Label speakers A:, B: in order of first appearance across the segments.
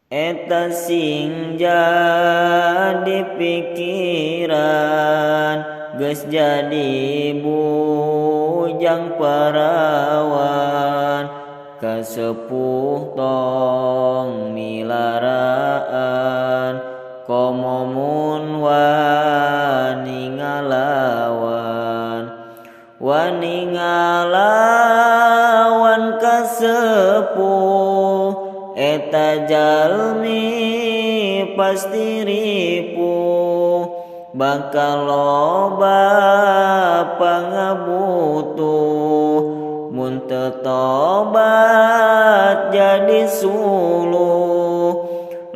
A: Eta sing jadi pikiran geus jadi bujang parawan kasepuh tong milaraan komo mun wani ngalawan wani ngalawan kasepuh eta jalmi pasti ripuh bakal loba pangabutuh mun teu tobat jadi suluh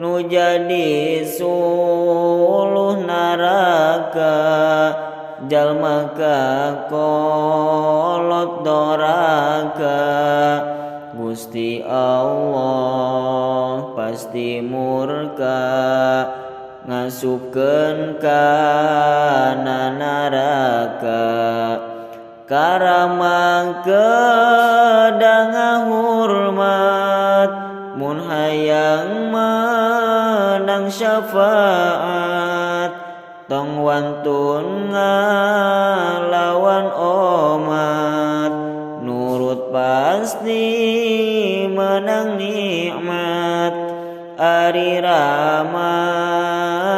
A: nu jadi suluh neraka jalma kakolot doraka. Gusti Allah pasti murka ngasupkeun kana neraka. Karama kedah ngahurmat mun hayang menang syafaat tong wantun ngalawan omat nurut pasti menang nikmat. Ari Rama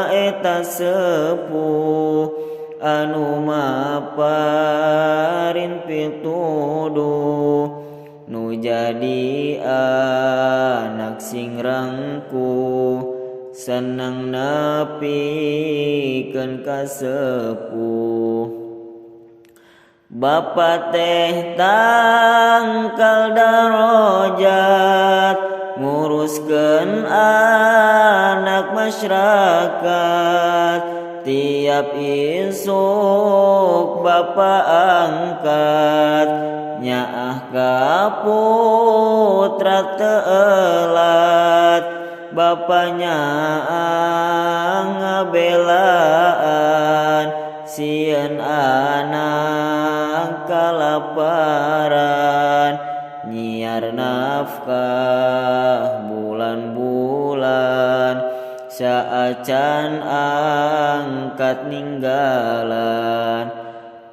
A: eta sepuh anu maparin pituduh nu jadi anak sing rangkuh seneng nepikeun ka sepuh. Bapa teh tangkal darajat nguruskeun anak masyarakat tiap isuk bapa angkat nyaah ka putra teu elat bapanya ngabelaan sieun anak kalaparan nyiar nafkah bulan-bulan saacan angkat ninggalan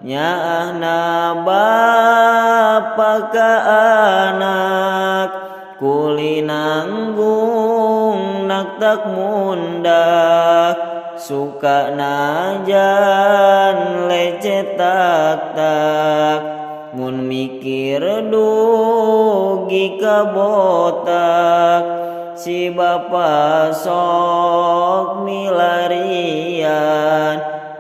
A: nyaahna bapa ka anak kuli nanggung nak tak mundak suka najan lecet tak tak mun mikir dugi ka botak si bapa sok milarian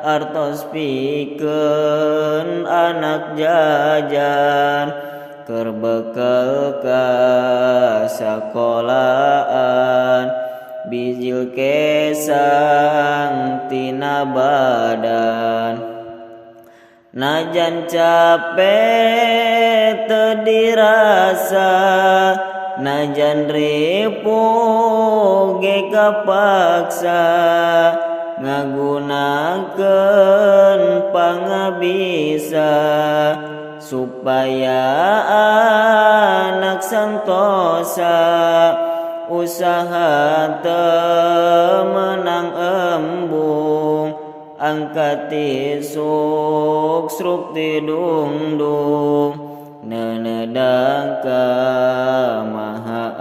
A: artos pikeun anak jajan keur bekel ka sakolaan bijil kesang tina badan najan capek teu dirasa najan ripuh ge kapaksa ngagunakeun pangabisa supaya anak santosa usaha teu menang embung angkat isuk sruk tidungdung nenedang ka Maha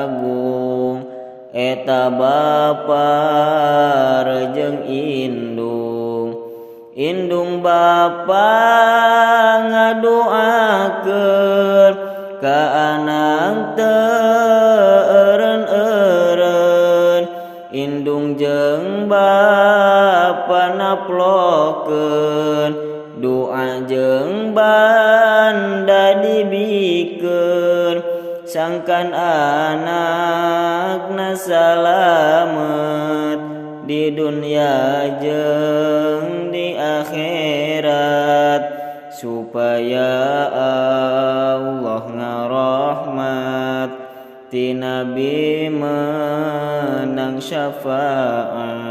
A: Agung eta bapa jeung indung indung bapa ngadoakeun ka anak teu eureun-eureun indung jeung bapa naplokeun doa jeung banda dibikeun sangkan anakna salamet di dunia jeung di akhirat supaya Allah ngarahmat ti nabi menang syafaat.